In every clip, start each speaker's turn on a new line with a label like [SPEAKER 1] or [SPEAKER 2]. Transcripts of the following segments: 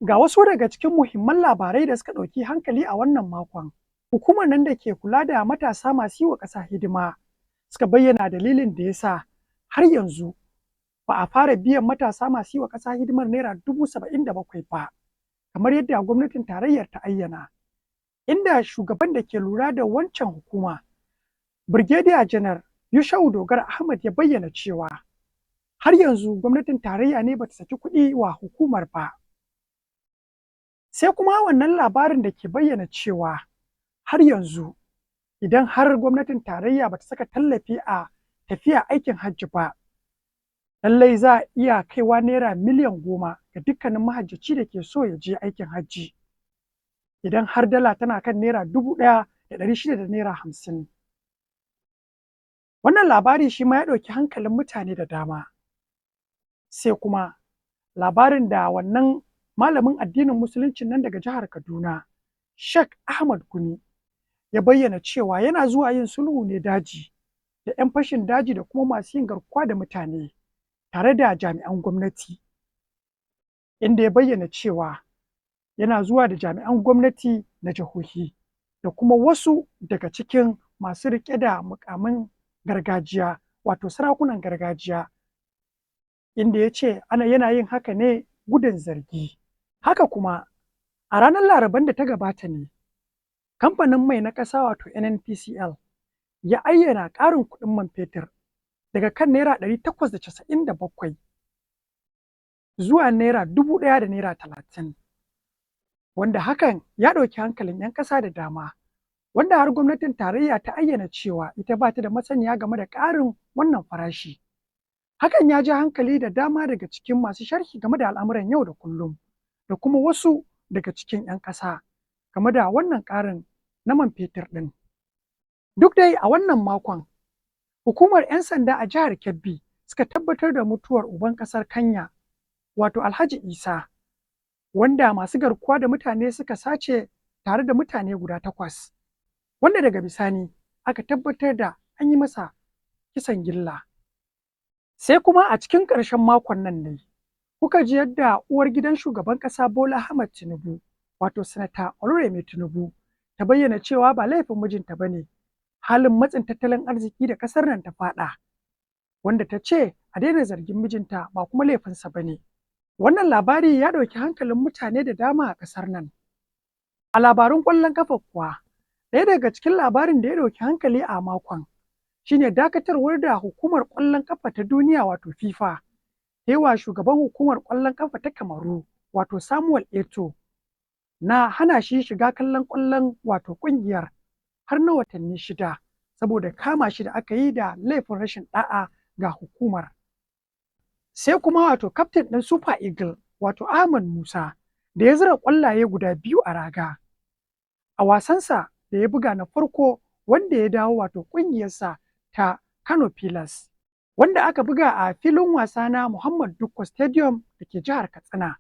[SPEAKER 1] Ga wasu daga cikin muhimman labarai da suka ɗauki hankali a wannan makon. Hukumar nan da ke kula da matasa masu yi wa ƙasa hidima suka bayyana dalilin da ya sa har yanzu ba a fara biyan matasa masu yi wa ƙasa hidimar ₦77,000 ba, kamar yadda gwamnatin tarayyar ta ayyana. Inda shugaban da ke lura da wancan hukuma, Brigadier Janar Yushau Dogara Ahmad, ya bayyana cewa har yanzu gwamnatin tarayya ne bata saki kuɗi wa hukumar ba. Sai kuma wannan labarin da ke bayyana cewa har yanzu idan har gwamnatin tarayya bata saka tallafi a tafiya aikin hajji ba, lallai za a iya kaiwa ₦10,000,000 ga dukkanin mahajjaci da ke so ya je aikin hajji, idan har dala tana kan ₦1,650. Wannan labari shi ma ya ɗauki hankalin mutane da dama. Sai kuma labarin da wannan malamin addinin Musuluncin nan daga jihar Kaduna, Sheikh Ahmad Gumi, ya bayyana cewa yana zuwa yin sulhu ne daji da 'yan fashin daji da kuma masu yin garkuwa da mutane tare da jami'an gwamnati. Inda ya bayyana cewa yana zuwa da jami'an gwamnati na jihohi da kuma wasu daga cikin masu riƙe da muƙaman gargajiya, wato sarakunan gargajiya, inda ya ce ana yana yin haka ne gudun zargi. Haka kuma a ranar Laraban da ta gabata ne kamfanin mai na ƙasa, wato NNPCL, ya ayyana ƙarin kuɗin man fetur daga kan ₦897 zuwa ₦1,030, wanda hakan ya ɗauki hankalin 'yan ƙasa da dama, wanda har gwamnatin tarayya ta ayyana cewa ita ba ta da masaniya game da ƙarin wannan farashi. Hakan ya ja hankali da dama daga cikin masu sharhi game da al'amuran yau da kullum da kuma wasu daga cikin 'yan ƙasa game da wannan ƙarin na man fetur ɗin. Duk dai a wannan makon, hukumar 'yan sanda a jihar Kebbi suka tabbatar da mutuwar uban ƙasar Kenya, wato Alhaji Isa, wanda masu garkuwa da mutane suka sace tare da mutane guda takwas, wanda daga bisani aka tabbatar da an yi masa kisan gilla. Sai kuma a cikin ƙarshen makon nan ne kuka ji yadda uwar gidan shugaban ƙasa Bola Ahmed Tinubu, wato Sanata Oluremi Tinubu, ta bayyana cewa ba laifin mijinta ba ne halin matsin tattalin arziki da ƙasar nan ta faɗa, wanda ta ce a daina zargin mijinta, ba kuma laifinsa ba ne. Wannan labari ya ɗauki hankalin mutane da dama a ƙasar nan. A labarun ƙwallon ƙafa kuwa, ɗaya daga cikin labarin da ya ɗauki hankali a makon shine dakatarwar da hukumar ƙwallon ƙafa ta duniya, wato FIFA, ta yi wa shugaban hukumar ƙwallon ƙafa ta Kamaru, wato Samuel Eto'o, na hana shi shiga kallon ƙwallon wato ƙungiyar har na watanni 6, saboda kama shi da aka yi da laifin rashin ɗa'a ga hukumar. Sai kuma wato kaftin ɗin Super Eagle, wato Ahmad Musa, da ya zura ƙwallaye guda biyu a raga a wasansa da ya buga na farko wanda ya dawo wato ƙungiyarsa ta Kano Pillars, wanda aka buga a filin wasa na Muhammad Dukko Stadium da ke jihar Katsina.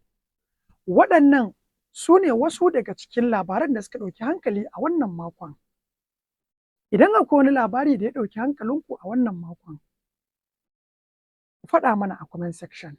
[SPEAKER 1] Waɗannan su ne wasu daga cikin labaran da suka ɗauki hankali a wannan makon. Idan akwai wani labari da ya ɗauki hankalinku a wannan makon, ku faɗa mana a comment section.